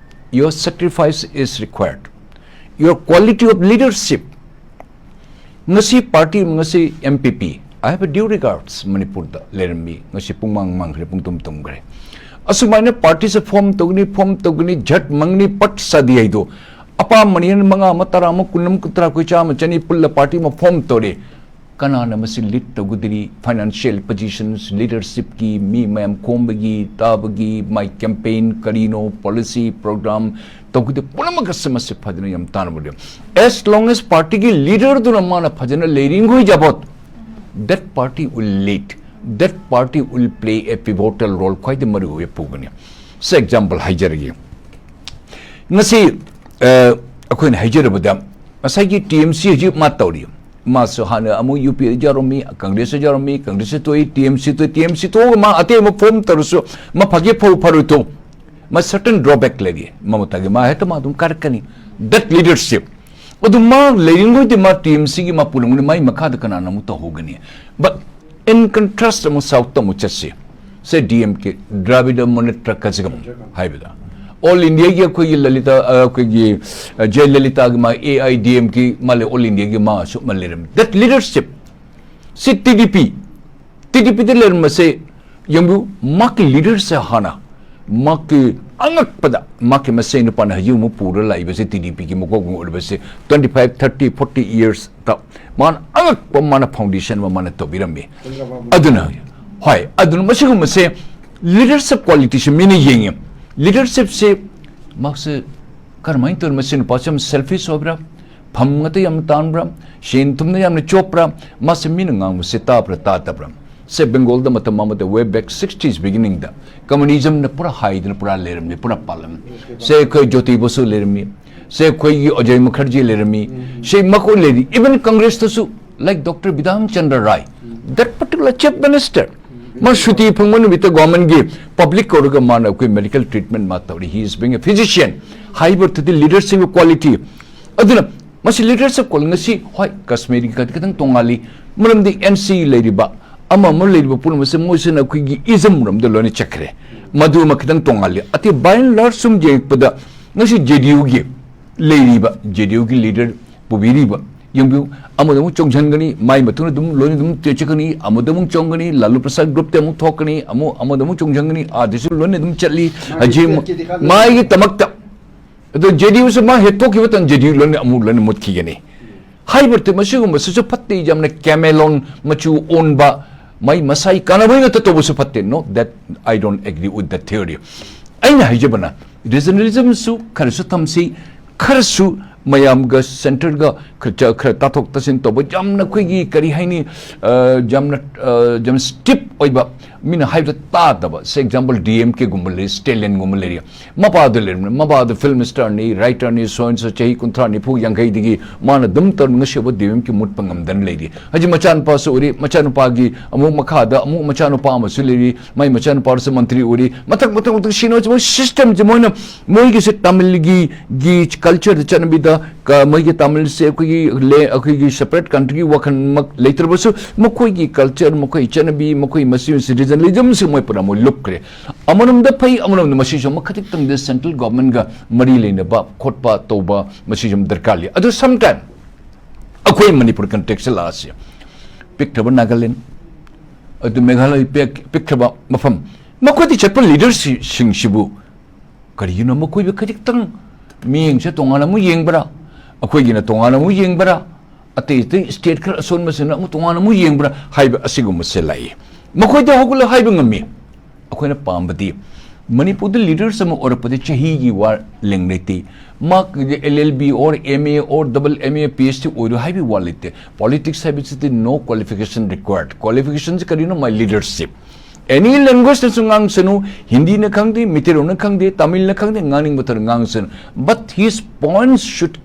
Your sacrifice is required. Your quality of leadership. ꯉꯁꯤ party, ꯉꯁꯤ MPP, I have a due regards, ꯃꯅꯤꯄꯨꯔꯗ ꯂꯩꯔꯝꯃꯤ, ꯉꯁꯤ ꯄꯨꯡꯃꯥꯡ ꯃꯥꯡꯈ꯭ꯔꯦ, ꯄꯨꯡꯇꯨꯝ ꯇꯨꯝꯈ꯭ꯔꯦ꯫ ꯑꯁꯨꯃꯥꯏꯅ partyꯁꯦ form ꯇꯧꯒꯅꯤ, form ꯇꯧꯒꯅꯤ, ꯖꯠ ꯃꯪꯅꯤ, ꯄꯠ ꯁꯥꯗꯤ ꯍꯥꯏꯗꯣ ꯑꯄꯥꯝꯕꯅꯤ꯫ ꯃꯉꯥ ꯑꯃ, ꯇꯔꯥ ꯑꯃ, ꯀꯨꯟ ꯑꯃ, ꯀꯨꯟꯊ꯭ꯔꯥ, ꯑꯩꯈꯣꯏ ꯆꯥꯝꯃ, ꯆꯅꯤ ꯄꯨꯜꯂ party ꯑꯃ form ꯇꯧꯔꯦ꯫ ꯀꯅꯥꯅ ꯃꯁꯤ lead ꯇꯧꯒꯗꯔꯤ? Financial positions, leadershipꯀꯤ ꯃꯤ ꯃꯌꯥꯝ ꯈꯣꯝꯕꯒꯤ, ꯇꯥꯕꯒꯤ, my campaign ꯀꯔꯤꯅꯣ, policy, program ꯇꯧꯒꯗ ꯄꯨꯝꯅꯃꯛ ꯑꯁꯤ ꯃꯁꯤ ꯐꯖꯅ ꯌꯥꯝ ꯇꯥꯟꯅꯕꯗ, as long as partyꯒꯤ leaderꯗꯨꯅ ꯃꯥꯅ ꯐꯖꯅ ꯂꯩꯔꯤꯡꯈꯣꯏ ꯖꯥꯕꯣꯠ, that party will lead, that party will play a pivotal role, ꯈ꯭ꯋꯥꯏꯗꯒꯤ ꯃꯔꯨ ꯑꯣꯏꯕ ꯄꯨꯒꯅꯤ꯫ ꯁꯦ ꯑꯦꯛꯖꯥꯝꯄꯜ ꯍꯥꯏꯖꯔꯒꯦ꯫ ꯉꯁꯤ ꯑ, ꯑꯩꯈꯣꯏꯅ ꯍꯥꯏꯖꯔꯕꯗ ꯉꯁꯥꯏꯒꯤ ꯇꯤ ꯑꯦꯝ ꯁꯤ ꯍꯧꯖꯤꯛ ꯃꯥ ꯇꯧꯔꯤ꯫ ꯃꯥꯁꯨ ꯍꯥꯟꯅ ꯑꯃꯨꯛ ꯌꯨ ꯄꯤ ꯑꯦꯗ ꯌꯥꯎꯔꯝꯃꯤ, ꯀꯪꯒ꯭ꯔꯦꯁꯇ ꯌꯥꯎꯔꯝꯃꯤ, ꯀꯪꯒ꯭ꯔꯦꯁꯇ ꯇꯣꯛꯏ, T M C ꯇꯣꯛꯏ, T M C ꯇꯣꯛꯑꯒ ꯃꯥ ꯑꯇꯩ ꯑꯃ ꯐꯣꯔꯝ ꯇꯧꯔꯁꯨ ꯃꯥ ꯐꯒꯦ ꯐꯧ ꯐꯔꯣꯏ ꯇꯣ, ꯃꯥ ꯁꯔꯇꯟ ꯗ꯭ꯔꯣꯕꯦꯛ ꯂꯩꯔꯤ꯫ ꯃꯃꯇꯥꯒꯤ ꯃꯥ ꯍꯦꯛꯇ ꯃꯥ ꯑꯗꯨꯝ ꯀꯥꯔꯛꯀꯅꯤ꯫ That leadership꯫ ꯑꯗꯨ ꯃꯥ ꯂꯩꯔꯤꯉꯩꯗꯤ ꯃꯥ ꯇꯤ ꯑꯦꯝ ꯁꯤꯒꯤ ꯃꯥ ꯄꯨꯔꯝꯒꯅꯤ, ꯃꯥꯏ ꯃꯈꯥꯗ ꯀꯅꯥꯅ ꯑꯃꯨꯛ ꯇꯧꯍꯧꯒꯅꯤ? But in contrast ꯑꯃꯨꯛ ꯁꯥꯎꯠꯇ ꯑꯃꯨꯛ ꯆꯠꯁꯤ꯫ ꯁꯦ ꯗꯤ ꯑꯦꯝ ꯀꯦ, ꯗ꯭ꯔꯥꯕꯤꯗ ꯃꯨꯅꯦꯇ꯭ꯔ ꯀꯖꯒꯝ ꯍꯥꯏꯕꯗ, ꯑꯣꯜ ꯏꯟꯗꯤꯌꯥꯒꯤ ꯑꯩꯈꯣꯏꯒꯤ ꯂꯂꯤꯇꯥ, ꯑ, ꯑꯩꯈꯣꯏꯒꯤ, ꯑ, ꯖꯦ ꯂꯂꯤꯇꯥꯒꯤ ꯃꯥ ꯑꯦ ꯑꯥꯏ ꯗꯤ ꯑꯦꯝ ꯀꯦ ꯃꯥ ꯂꯩ, ꯑꯣꯜ ꯏꯟꯗꯤꯌꯥꯒꯤ ꯃꯥ ꯑꯁꯨꯛ ꯑꯃ ꯂꯩꯔꯝꯃꯤ꯫ That leadership꯫ C T D P, T D ꯄꯤꯗ ꯂꯩꯔꯝꯕꯁꯦ ꯌꯦꯡꯕꯤꯌꯨ, ꯃꯥꯒꯤ ꯂꯤꯗꯔꯁꯦ ꯍꯥꯟꯅ ꯃꯥꯒꯤ ꯑꯉꯛꯄꯗ ꯃꯥꯒꯤ ꯃꯆꯦ ꯅꯨꯄꯥꯅ ꯍꯧꯖꯤꯛ ꯑꯃꯨꯛ ꯄꯨꯔ ꯂꯥꯛꯏꯕꯁꯦ, ꯇꯤ ꯗꯤ ꯄꯤꯒꯤ ꯃꯀꯣꯛ ꯑꯣꯏꯔꯤꯕꯁꯦ, twenty five, thirty, forty yearsꯇ ꯃꯥꯅ ꯑꯉꯛꯄ ꯃꯥꯅ foundation ꯑꯃ ꯃꯥꯅ ꯇꯧꯕꯤꯔꯝꯃꯤ꯫ ꯑꯗꯨꯅ, ꯍꯣꯏ, ꯑꯗꯨꯅ ꯃꯁꯤꯒꯨꯝꯕꯁꯦ leadership qualityꯁꯦ ꯃꯤꯅ ꯌꯦꯡꯉꯤ꯫ Leadershipꯁꯦ ꯃꯥꯁꯦ ꯀꯔꯝꯍꯥꯏꯅ ꯇꯧꯔꯤ? ꯃꯁꯤ ꯅꯨꯄꯥꯁꯦ ꯌꯥꯝ selfish ꯑꯣꯏꯕ꯭ꯔꯥ? ꯐꯝ ꯉꯥꯛꯇ ꯌꯥꯝꯅ ꯇꯥꯟꯕ꯭ꯔꯥ? ꯁꯦꯟ ꯊꯨꯝꯅ ꯌꯥꯝꯅ ꯆꯣꯞꯄ꯭ꯔꯥ? ꯃꯥꯁꯦ ꯃꯤꯅ ꯉꯥꯡꯕꯁꯦ ꯇꯥꯕ꯭ꯔꯥ ꯇꯥꯗꯕ꯭ꯔꯥ? ꯁꯦ ꯕꯦꯡꯒꯣꯜꯗ ꯃꯇꯝ ꯑꯃꯗ way back sixties beginningꯗ communismꯅ ꯄꯨꯔꯥ ꯍꯥꯏꯗꯅ ꯄꯨꯔꯥ ꯂꯩꯔꯝꯃꯤ, ꯄꯨꯔꯥ ꯄꯥꯜꯂꯝꯃꯤ꯫ ꯁꯦ ꯑꯩꯈꯣꯏ ꯖꯣꯇꯤ ꯕꯁꯨ ꯂꯩꯔꯝꯃꯤ, ꯁꯦ ꯑꯩꯈꯣꯏꯒꯤ ꯑꯖꯌ ꯃꯨꯈꯔꯖꯤ ꯂꯩꯔꯝꯃꯤ, ꯁꯦ ꯃꯈꯣꯏ ꯂꯩꯔꯤ꯫ Even Congressꯇꯁꯨ, like Doctor Bidhan Chandra Roy, that particular chief minister, ꯃꯥ ꯁꯨꯇꯤ ꯐꯪꯕ ꯅꯨꯃꯤꯠꯇ governmentꯀꯤ public ꯀꯧꯔꯒ ꯃꯥꯅ ꯑꯩꯈꯣꯏ medical treatment ꯃꯥ ꯇꯧꯔꯤ꯫ He is being a physician꯫ ꯍꯥꯏꯕ ꯑꯗꯨꯗꯤ leadership quality꯫ ꯑꯗꯨꯅ ꯃꯁꯤ leadership quality ꯉꯁꯤ, ꯍꯣꯏ, ꯀꯥꯁꯃꯤꯔꯒꯤ ꯈꯛꯇ ꯈꯤꯇꯪ ꯇꯣꯉꯥꯜꯂꯤ, ꯃꯔꯝꯗꯤ ꯑꯦꯟ ꯁꯤ ꯂꯩꯔꯤꯕ ꯑꯃ ꯑꯃ ꯂꯩꯔꯤꯕ ꯄꯨꯝꯅꯃꯛꯁꯦ ꯃꯣꯏꯁꯤꯅ ꯑꯩꯈꯣꯏꯒꯤ ismꯔꯣꯝꯗ ꯂꯣꯏꯅ ꯆꯠꯈ꯭ꯔꯦ꯫ ꯃꯗꯨ ꯑꯃ ꯈꯤꯇꯪ ꯇꯣꯉꯥꯜꯂꯤ꯫ ꯑꯇꯩ by and large ꯁꯨꯝ ꯌꯦꯡꯉꯛꯄꯗ ꯉꯁꯤ ꯖꯦ ꯗꯤ ꯌꯨꯒꯤ ꯂꯩꯔꯤꯕ, ꯖꯦ ꯗꯤ ꯌꯨꯒꯤ leader ꯄꯨꯕꯤꯔꯤꯕ, ꯌꯦꯡꯕꯤꯌꯨ, ꯑꯃꯗ ꯑꯃꯨꯛ ꯆꯣꯡꯁꯤꯟꯒꯅꯤ, ꯃꯥꯏ ꯃꯇꯨꯡꯗ ꯑꯗꯨꯝ ꯂꯣꯏꯅ ꯑꯗꯨꯝ ꯆꯠꯀꯅꯤ, ꯑꯃꯗ ꯑꯃꯨꯛ ꯆꯣꯡꯒꯅꯤ, ꯂꯥꯂꯨ ꯄ꯭ꯔꯁꯥꯗ groupꯇ ꯑꯃꯨꯛ ꯊꯣꯛꯀꯅꯤ, ꯑꯃꯨꯛ ꯑꯃꯗ ꯑꯃꯨꯛ ꯆꯣꯡꯁꯤꯟꯒꯅꯤ, ꯑꯥꯗꯁꯨ ꯂꯣꯏꯅ ꯑꯗꯨꯝ ꯆꯠꯂꯤ꯫ ꯃꯥꯒꯤ ꯍꯧꯖꯤꯛ state ꯀꯤ ꯗꯔꯀꯥꯔ ꯂꯩ꯫ ꯃꯥꯒꯤꯗꯃꯛꯇ ꯑꯗꯣ ꯖꯦ ꯗꯤ ꯌꯨꯁꯨ ꯃꯥ ꯍꯦꯛ ꯊꯣꯛꯈꯤꯕ ꯃꯇꯝ ꯖꯦ ꯗꯤ ꯌꯨ ꯂꯣꯏꯅ ꯑꯃꯨꯛ ꯂꯣꯏꯅ ꯃꯨꯠꯈꯤꯒꯅꯤ꯫ ꯍꯥꯏꯕꯗꯤ ꯃꯁꯤꯒꯨꯝꯕꯁꯤꯁꯨ ꯐꯠꯇꯦ, ꯌꯥꯝꯅ ꯀꯦꯃꯦꯂꯣꯟ ꯃꯆꯨ ꯑꯣꯟꯕ, ꯃꯥꯏ ꯃꯁꯥꯒꯤ ꯀꯥꯟꯅꯕ ꯑꯣꯏꯅ ꯇꯧꯕꯁꯨ ꯐꯠꯇꯦ꯫ No, that I don't agree with that theory꯫ ꯑꯩꯅ ꯍꯥꯏꯖꯕꯅ regionalismꯁꯨ ꯈꯔꯁꯨ ꯊꯝꯁꯤ, ꯈꯔꯁꯨ ꯃꯌꯥꯝꯒ centreꯒ ꯈꯔ ꯆ- ꯈꯔ ꯇꯥꯊꯣꯛ ꯇꯥꯁꯤꯟ ꯇꯧꯕ, ꯌꯥꯝꯅ ꯑꯩꯈꯣꯏꯒꯤ ꯀꯔꯤ ꯍꯥꯏꯅꯤ, ꯑ, ꯌꯥꯝꯅ, ꯑ, ꯌꯥꯝ ꯁ꯭ꯇꯤꯞ ꯑꯣꯏꯕ, ꯃꯤꯅ ꯍꯥꯏꯕꯗ ꯇꯥꯗꯕ꯫ ꯁꯦ ꯑꯦꯛꯖꯥꯝꯄꯜ, ꯗꯤ ꯑꯦꯝ ꯀꯦꯒꯨꯝꯕ ꯂꯩꯔꯤ, ꯁ꯭ꯇꯦꯂꯤꯟꯒꯨꯝꯕ ꯂꯩꯔꯤ꯫ ꯃꯄꯥꯗꯨ ꯂꯩꯔꯝꯃꯤ, ꯃꯄꯥꯗꯨ ꯐꯤꯜꯝ ꯁ꯭ꯇꯥꯔꯅꯤ, ꯔꯥꯏꯇꯔꯅꯤ, ꯁꯣ ꯑꯦꯟ ꯁꯣ, ꯆꯍꯤ ꯀꯨꯟꯊ꯭ꯔꯥ ꯅꯤꯐꯨ ꯌꯥꯡꯈꯩꯗꯒꯤ ꯃꯥꯅ ꯑꯗꯨꯝ ꯇꯧꯔ ꯉꯁꯤ ꯐꯥꯎꯕ ꯗꯤ ꯑꯦꯝ ꯀꯦ ꯃꯨꯠꯄ ꯉꯝꯗꯅ ꯂꯩꯔꯤ꯫ ꯍꯧꯖꯤꯛ ꯃꯆꯥꯅꯨꯄꯥꯁꯨ ꯑꯣꯏꯔꯤ, ꯃꯆꯥꯅꯨꯄꯥꯒꯤ ꯑꯃꯨꯛ ꯃꯈꯥꯗ ꯑꯃꯨꯛ ꯃꯆꯥꯅꯨꯄꯥ ꯑꯃꯁꯨ ꯂꯩꯔꯤ, ꯃꯥꯏ ꯃꯆꯥꯅꯨꯄꯥꯁꯨ ꯃꯟꯇ꯭ꯔꯤ ꯑꯣꯏꯔꯤ꯫ ꯃꯊꯪ ꯃꯊꯪ ꯃꯊꯪ ꯁꯤꯅꯣ ꯃꯣꯏ ꯁꯤꯁꯇꯦꯝꯁꯦ ꯃꯣꯏꯅ, ꯃꯣꯏꯒꯤꯁꯦ ꯇꯥꯃꯤꯜꯒꯤ, ꯒꯤ ꯀꯜꯆꯔꯗ ꯆꯠꯅꯕꯤꯗ, ꯀ-, ꯃꯣꯏꯒꯤ ꯇꯥꯃꯤꯜꯁꯦ ꯑꯩꯈꯣꯏꯒꯤ ꯂꯦ-, ꯑꯩꯈꯣꯏꯒꯤ ꯁꯦꯄꯔꯦꯠ ꯀꯟꯇ꯭ꯔꯤꯒꯤ ꯋꯥꯈꯜꯃꯛ ꯂꯩꯇ꯭ꯔꯕꯁꯨ, ꯃꯈꯣꯏꯒꯤ ꯀꯜꯆꯔ, ꯃꯈꯣꯏ ꯆꯠꯅꯕꯤ, ꯃꯈꯣꯏ ꯃꯁꯤ ꯁꯤꯇꯤꯖꯟꯂꯤꯖꯝꯁꯤ ꯃꯣꯏ ꯄꯨꯔꯥ ꯃꯣꯏ ꯂꯨꯞꯈ꯭ꯔꯦ꯫ ꯑꯃꯔꯣꯝꯗ ꯐꯩ, ꯑꯃꯔꯣꯝꯗ ꯃꯁꯤꯁꯨ ꯑꯃꯨꯛ ꯈꯖꯤꯛꯇꯪꯗꯤ ꯁꯦꯟꯇ꯭ꯔꯦꯜ ꯒꯣꯚꯔꯟꯃꯦꯟꯠꯒ ꯃꯔꯤ ꯂꯩꯅꯕ ꯈꯣꯠꯄ ꯇꯧꯕ, ꯃꯁꯤꯁꯨ ꯑꯃꯨꯛ ꯗꯔꯀꯥꯔ ꯂꯩ꯫ ꯑꯗꯨ ꯁꯝꯇꯥꯏꯝ ꯑꯩꯈꯣꯏ ꯃꯅꯤꯄꯨꯔ ꯀꯟꯇꯦꯛꯁꯇ ꯂꯥꯛꯑꯁꯤ, ꯄꯤꯛꯈ꯭ꯔꯕ ꯅꯥꯒꯥꯂꯦꯟ, ꯑꯗꯨ ꯃꯦꯘꯥꯂꯌ ꯄꯤꯛ-, ꯄꯤꯛꯈ꯭ꯔꯕ ꯃꯐꯝ, ꯃꯈꯣꯏꯗ ꯆꯠꯄ ꯂꯤꯗꯔꯁꯤꯡꯁꯤꯕꯨ ꯀꯔꯤꯒꯤꯅꯣ ꯃꯈꯣꯏꯕꯨ ꯈꯖꯤꯛꯇꯪ ꯃꯤꯠꯌꯦꯡꯁꯦ ꯇꯣꯉꯥꯟꯅ ꯑꯃꯨꯛ ꯌꯦꯡꯕ꯭ꯔꯥ, ꯑꯩꯈꯣꯏꯒꯤꯅ ꯇꯣꯉꯥꯟꯅ ꯑꯃꯨꯛ ꯌꯦꯡꯕ꯭ꯔꯥ, ꯑꯇꯩ ꯑꯇꯩ ꯁ꯭ꯇꯦꯠ ꯈꯔ ꯑꯁꯣꯟꯕꯁꯤꯡꯅ ꯑꯃꯨꯛ ꯇꯣꯉꯥꯟꯅ ꯑꯃꯨꯛ ꯌꯦꯡꯕ꯭ꯔꯥ ꯍꯥꯏꯕ ꯑꯁꯤꯒꯨꯝꯕꯁꯦ ꯂꯥꯛꯏ꯫ ꯃꯈꯣꯏꯗ ꯍꯧꯒꯠꯂ ꯍꯥꯏꯕ ꯉꯝꯃꯤ꯫ ꯑꯩꯈꯣꯏꯅ ꯄꯥꯝꯕꯗꯤ ꯃꯅꯤꯄꯨꯔꯗ ꯂꯤꯗꯔꯁ ꯑꯃ ꯑꯣꯏꯔꯛꯄꯗ ꯆꯍꯤꯒꯤ ꯋꯥ ꯂꯦꯡ ꯂꯩꯇꯦ꯫ ꯃꯥ L L B or M A or double M A, P H D ꯑꯣꯏꯔꯣ ꯍꯥꯏꯕꯒꯤ ꯋꯥ ꯂꯩꯇꯦ꯫ ꯄꯣꯂꯤꯇꯤꯛꯁ ꯍꯥꯏꯕꯁꯤꯗꯤ no qualification required꯫ ꯀ꯭ꯋꯥꯂꯤꯐꯤꯀꯦꯁꯟꯁꯤ ꯀꯔꯤꯅꯣ? ꯃꯥꯏ ꯂꯤꯗꯔꯁꯤꯞ꯫ ꯑꯦꯅꯤ ꯂꯦꯡꯒ꯭ꯋꯦꯖꯇꯁꯨ ꯉꯥꯡꯁꯅꯨ, ꯍꯤꯟꯗꯤꯅ ꯈꯪꯗꯦ, ꯃꯤꯇꯩꯔꯣꯟꯅ ꯈꯪꯗꯦ, ꯇꯥꯃꯤꯜꯅ ꯈꯪꯗꯦ, ꯉꯥꯡꯅꯤꯡꯕ ꯊꯧꯔꯝ ꯉꯥꯡꯁꯅꯨ, but his points should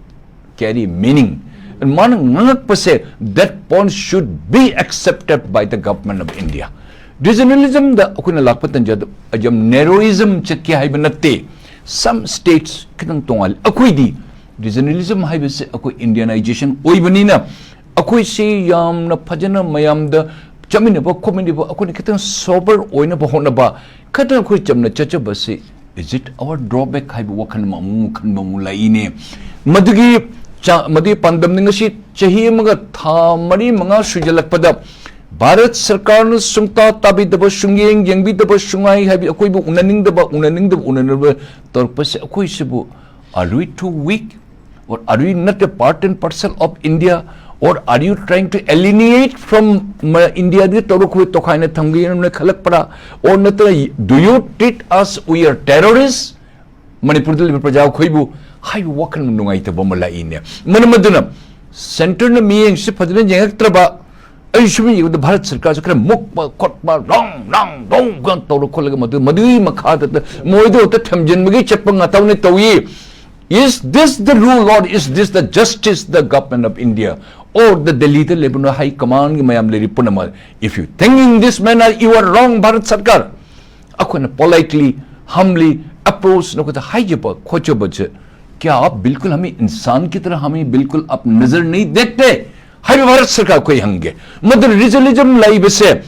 carry meaning꯫ ꯃꯥꯅ ꯉꯥꯡꯉꯛꯄꯁꯦ, that point should be accepted by the government of India꯫ ꯔꯤꯖꯅꯦꯂꯤꯖꯝꯗ ꯑꯩꯈꯣꯏꯅ ꯂꯥꯛꯄ ꯇꯟꯖꯥꯗ ꯌꯥꯝ ꯅꯦꯔꯣꯏꯖꯝ ꯆꯠꯀꯦ ꯍꯥꯏꯕ ꯅꯠꯇꯦ꯫ Some states ꯈꯤꯇꯪ ꯇꯣꯉꯥꯜꯂꯤ꯫ ꯑꯩꯈꯣꯏꯗꯤ ꯔꯤꯖꯅꯦꯂꯤꯖꯝ ꯍꯥꯏꯕꯁꯦ ꯑꯩꯈꯣꯏ ꯏꯟꯗꯤꯌꯥꯅꯥꯏꯖꯦꯁꯟ ꯑꯣꯏꯕꯅꯤꯅ, ꯑꯩꯈꯣꯏꯁꯤ ꯌꯥꯝꯅ ꯐꯖꯅ ꯃꯌꯥꯝꯗ ꯆꯠꯃꯤꯟꯅꯕ ꯈꯣꯠꯃꯤꯟꯅꯕ, ꯑꯩꯈꯣꯏꯅ ꯈꯤꯇꯪ ꯁꯣꯕꯔ ꯑꯣꯏꯅꯕ ꯍꯣꯠꯅꯕ, ꯈꯤꯇꯪ ꯑꯩꯈꯣꯏ ꯆꯝꯅ ꯆꯠꯆꯕꯁꯤ, is it our drawback ꯍꯥꯏꯕ ꯋꯥꯈꯜ ꯑꯃ ꯑꯃꯨꯛ ꯈꯟꯕ ꯑꯃꯨꯛ ꯂꯥꯛꯏꯅꯦ꯫ ꯃꯗꯨꯒꯤ ꯆꯥ-, ꯃꯗꯨꯒꯤ ꯄꯥꯟꯗꯝꯅꯤ꯫ ꯉꯁꯤ ꯆꯍꯤ ꯑꯃꯒ ꯊꯥ ꯃꯔꯤ ꯃꯉꯥ ꯁꯨꯖꯜꯂꯛꯄꯗ ꯚꯥꯔꯠ ꯁꯔꯀꯥꯔꯅ ꯁꯨꯡꯇꯥ ꯇꯥꯕꯤꯗꯕ, ꯁꯨꯡꯌꯦꯡ ꯌꯦꯡꯕꯤꯗꯕ, ꯁꯨꯡꯉꯥꯏ ꯍꯥꯏꯕꯤ ꯑꯩꯈꯣꯏꯕꯨ ꯎꯅꯅꯤꯡꯗꯕ, ꯎꯅꯅꯤꯡꯗꯕ, ꯎꯅꯅꯕ ꯇꯧꯔꯛꯄꯁꯦ, ꯑꯩꯈꯣꯏꯁꯤꯕꯨ, are we too weak? Or are you not a part and parcel of India? Or are you trying to alienate from, ꯃ-, ꯏꯟꯗꯤꯌꯥꯗꯒꯤ ꯇꯧꯔ ꯑꯩꯈꯣꯏ ꯇꯣꯈꯥꯏꯅ ꯊꯝꯒꯦꯅ ꯈꯜꯂꯛꯄ꯭ꯔꯥ? Or ꯅꯠꯇ꯭ꯔꯒ, do you treat us we are terrorists? ꯃꯅꯤꯄꯨꯔꯗ ꯂꯩꯕ ꯄ꯭ꯔꯖꯥ ꯑꯩꯈꯣꯏꯕꯨ ꯍꯥꯏꯕ ꯋꯥꯈꯜ ꯅꯨꯡꯉꯥꯏꯇꯕ ꯑꯃ ꯂꯥꯛꯏꯅꯦ꯫ ꯃꯔꯝ ꯑꯗꯨꯅ ꯁꯦꯟꯇꯔꯅ ꯃꯤꯠꯌꯦꯡꯁꯤ ꯐꯖꯅ ꯌꯦꯡꯉꯛꯇ꯭ꯔꯕ, ꯑꯩ ꯁꯨꯝ ꯌꯦꯡꯕꯗ ꯚꯥꯔꯠ ꯁꯔꯀꯥꯔꯁꯨ ꯈꯔ ꯃꯨꯛꯄ ꯈꯣꯠꯄ, ꯔꯣꯡ ꯔꯣꯡ ꯔꯣꯡ ꯀꯥꯏꯅ ꯇꯧꯔ ꯈꯣꯠꯂꯒ ꯃꯗꯨ, ꯃꯗꯨꯒꯤ ꯃꯈꯥꯗ ꯃꯣꯏꯗ ꯍꯦꯛꯇ ꯊꯝꯖꯤꯟꯕꯒꯤ ꯆꯠꯄ ꯉꯥꯛꯇ ꯑꯣꯏꯅ ꯇꯧꯏ꯫ Is this the rule, or is this the justice, the government of India, or the Delhi ꯗ ꯂꯩꯕ ꯅꯣꯏ ꯍꯥꯏ ꯀꯃꯥꯟꯒꯤ ꯃꯌꯥꯝ ꯂꯩꯔꯤ ꯄꯨꯝꯅꯃꯛ? If you think in this manner, you are wrong, Bharat ꯁꯔꯀꯥꯔ꯫ ꯑꯩꯈꯣꯏꯅ politely, humbly approach ꯅꯈꯣꯏꯗ ꯍꯥꯏꯖꯕ ꯈꯣꯠꯆꯕꯁꯦ, क्या आप बिल्कुल हमें इंसान की तरह, हमें बिल्कुल आप नजर नहीं देखते? ꯍꯥꯏꯕ ꯚꯥꯔꯠ ꯁꯔꯀꯥꯔ ꯑꯩꯈꯣꯏ ꯍꯪꯒꯦ꯫ ꯃꯗꯨ regionalism ꯂꯩꯕꯁꯦ,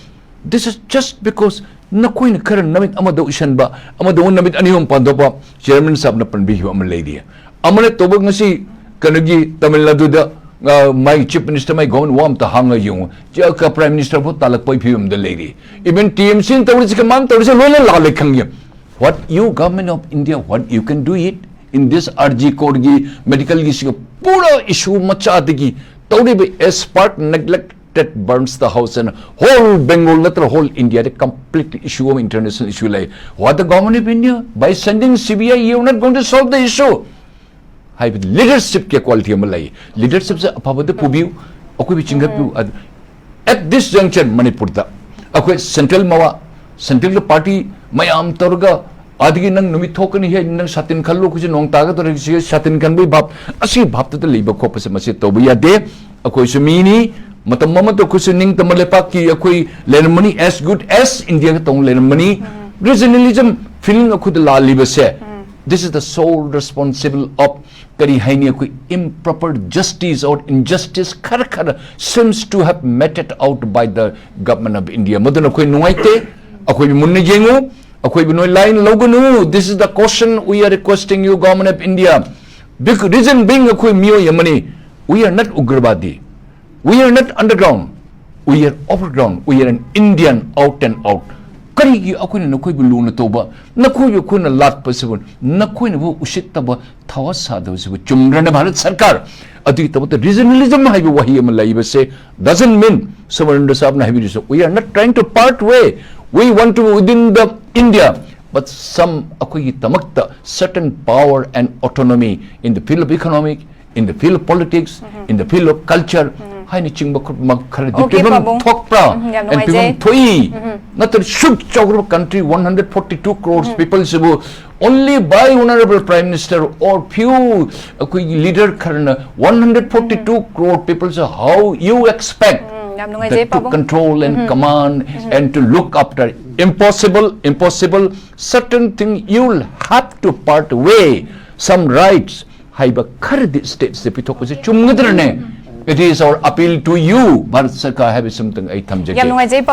this is just because ꯅꯈꯣꯏꯅ ꯈꯔ ꯅꯨꯃꯤꯠ ꯑꯃꯗ ꯎꯁꯟꯕ, ꯑꯃꯗ ꯑꯃꯨꯛ ꯅꯨꯃꯤꯠ ꯑꯅꯤ ꯑꯍꯨꯝ ꯄꯥꯟꯊꯣꯛꯄ꯫ ꯆꯤꯌꯔꯃꯦꯟ ꯁꯥꯕꯅ ꯄꯟꯕꯤꯈꯤꯕ ꯑꯃ ꯂꯩꯔꯤ꯫ ꯑꯃꯅ ꯇꯧꯕ ꯉꯁꯤ ꯀꯩꯅꯣꯒꯤ ꯇꯥꯃꯤꯜ ꯅꯥꯗꯨꯗ, ꯑ, ꯃꯥꯒꯤ ꯆꯤꯐ ꯃꯤꯅꯤꯁꯇꯔ, ꯃꯥꯒꯤ ꯒꯣꯚꯔꯟꯃꯦꯟꯠ ꯋꯥ ꯑꯝꯇ ꯍꯥꯡꯉ ꯌꯦꯡꯉꯨ꯫ ꯆ-, ꯀ-, ꯄ꯭ꯔꯥꯏꯝ ꯃꯤꯅꯤꯁꯇꯔ ꯐꯥꯎ ꯇꯥꯜꯂꯛꯄꯒꯤ ꯐꯤꯕꯝꯗ ꯂꯩꯔꯤ꯫ Even ꯇꯤ ꯑꯦꯝ ꯁꯤꯅ ꯇꯧꯔꯤꯁꯤ, ꯀꯃꯥꯏꯅ ꯇꯧꯔꯤꯁꯤ, ꯂꯣꯏꯅ ꯂꯥꯜꯂꯦ ꯈꯪꯉꯤ꯫ What you, government of India, what you can do it in this R G ꯀꯣꯔꯒꯤ ꯃꯦꯗꯤꯀꯦꯜꯒꯤꯁꯤꯒ ꯄꯨꯔꯥ ꯏꯁꯨ ꯃꯆꯥꯗꯒꯤ ꯇꯧꯔꯤꯕ as per neglected burns the house and whole Bengal ꯅꯠꯇ꯭ꯔ whole India ꯗ complete issue ꯑꯃ international issue ꯂꯩ꯫ What the government of India, by sending C B I, you are not going to solve the issue? ꯍꯥꯏꯕꯗꯤ ꯂꯤꯗꯔꯁꯤꯞꯀꯤ quality ꯑꯃ ꯂꯩ꯫ ꯂꯤꯗꯔꯁꯤꯞꯁꯦ ꯑꯐꯕꯗ ꯄꯨꯕꯤꯌꯨ, ꯑꯩꯈꯣꯏꯕꯨ ꯆꯤꯡꯈꯠꯄꯤꯌꯨ꯫ ꯑꯗꯨ, at this juncture ꯃꯅꯤꯄꯨꯔꯗ ꯑꯩꯈꯣꯏ ꯁꯦꯟꯇ꯭ꯔꯦꯜ ꯃꯋꯥ, ꯁꯦꯟꯇ꯭ꯔꯦꯜꯒꯤ ꯄꯥꯔꯇꯤ ꯃꯌꯥꯝ ꯇꯧꯔꯒ, ꯑꯗꯒꯤ ꯅꯪ ꯅꯨꯃꯤꯠ ꯊꯣꯛꯀꯅꯤ ꯍꯦ, ꯅꯪ ꯁꯥꯇꯤꯟ ꯈꯜꯂꯨ, ꯑꯩꯈꯣꯏꯁꯦ ꯅꯣꯡ ꯇꯥꯒꯗꯧꯔꯦ, ꯁꯤ ꯁꯥꯇꯤꯟ ꯈꯟꯕꯒꯤ ꯚꯥꯞ, ꯑꯁꯤꯒꯤ ꯚꯥꯞꯇꯨꯗ ꯂꯩꯕ ꯈꯣꯠꯄꯁꯦ ꯃꯁꯤ ꯇꯧꯕ ꯌꯥꯗꯦ꯫ ꯑꯩꯈꯣꯏꯁꯨ ꯃꯤꯅꯤ, ꯃꯇꯝ ꯑꯃꯗ ꯑꯩꯈꯣꯏꯁꯨ ꯅꯤꯡꯇꯝꯕ ꯂꯩꯄꯥꯛꯀꯤ ꯑꯩꯈꯣꯏ ꯂꯩꯔꯝꯕꯅꯤ, as good as Indiaꯒ ꯇꯧꯅ ꯂꯩꯔꯝꯕꯅꯤ꯫ Regionalism feeling ꯑꯩꯈꯣꯏꯗ ꯂꯥꯜꯂꯤꯕꯁꯦ, this is the sole responsible of, ꯀꯔꯤ ꯍꯥꯏꯅꯤ, ꯑꯩꯈꯣꯏ improper justice or injustice ꯈꯔ ꯈꯔ seems to have meted out by the government of India꯫ ꯃꯗꯨꯅ ꯑꯩꯈꯣꯏ ꯅꯨꯡꯉꯥꯏꯇꯦ꯫ ꯑꯩꯈꯣꯏꯕꯨ ꯃꯨꯟꯅ ꯌꯦꯡꯉꯨ, ꯑꯩꯈꯣꯏꯕꯨ ꯅꯣꯏ line ꯂꯧꯒꯅꯨ꯫ This is the question we are requesting you, government of India꯫ Big reason being ꯑꯩꯈꯣꯏ ꯃꯤꯑꯣꯏ ꯑꯃꯅꯤ꯫ We are not ꯎꯒ꯭ꯔꯕꯥꯗꯤ꯫ We are not underground, we are overground, we are an Indian out and out꯫ ꯀꯔꯤꯒꯤ ꯑꯩꯈꯣꯏꯅ ꯅꯈꯣꯏꯕꯨ ꯂꯨꯅ ꯇꯧꯕ, ꯅꯈꯣꯏꯕꯨ ꯑꯩꯈꯣꯏꯅ ꯂꯥꯠꯄꯁꯤꯕꯨ, ꯅꯈꯣꯏꯅꯕꯨ ꯎꯁꯤꯠꯇꯕ ꯊꯋꯥ ꯁꯥꯗꯕꯁꯤꯕꯨ ꯆꯨꯝꯕ꯭ꯔꯅꯦ ꯚꯥꯔꯠ ꯁꯔꯀꯥꯔ? ꯑꯗꯨꯒꯤ ꯊꯕꯛꯇ regionalism ꯍꯥꯏꯕ ꯋꯥꯍꯩ ꯑꯃ ꯂꯩꯕꯁꯦ doesn't mean, ꯁꯣꯃꯣꯔꯦꯟꯗ꯭ꯔ ꯁꯥꯍꯕꯅ ꯍꯥꯏꯕꯤꯔꯤꯁꯨ, we are not trying to part way, we want to within the India, but some ꯑꯩꯈꯣꯏꯒꯤꯗꯃꯛꯇ certain power and autonomy in the field of economic, in the field of politics, in the field of culture, ꯍꯥꯏꯅꯆꯤꯡꯕ ꯈꯨꯗꯤꯡꯃꯛ ꯈꯔꯗꯤ Okay, ꯄꯤꯐꯝ ꯄꯥꯕꯨꯡ꯫ ꯊꯣꯛꯄ꯭ꯔꯥ? ꯎꯝ, ꯌꯥꯝ And ꯄꯤꯐꯝ ꯅꯨꯡꯉꯥꯏꯖꯩ꯫ ꯊꯣꯛꯏ꯫ ꯅꯠꯇ꯭ꯔ ꯁꯨꯛ ꯆꯥꯎꯈ꯭ꯔꯕ country, one hundred forty-two crores people ꯁꯤꯕꯨ, only by honorable Prime Minister or few ꯑꯩꯈꯣꯏꯒꯤ leader ꯈꯔꯅ one hundred forty-two crore people ꯁꯤ, how you expect ꯎꯝ, ꯌꯥꯝ ꯅꯨꯡꯉꯥꯏꯖꯩ, that to ꯄꯥꯕꯨꯡ꯫ control and command and to look after? Impossible, impossible. Certain thing you'll have to part away some rights ꯍꯥꯏꯕ ꯈꯔꯗꯤ states say ꯄꯤꯊꯣꯛꯄꯁꯦ ꯆꯨꯝꯒꯗ꯭ꯔꯅꯦ? It is our appeal to you, Bharat ꯁꯔꯀꯥꯔ ꯍꯥꯏꯕꯁꯤ ꯑꯃꯇꯪ ꯑꯩ ꯊꯝꯖꯒꯦ꯫ ꯌꯥꯝ ꯅꯨꯡꯉꯥꯏꯖꯩ,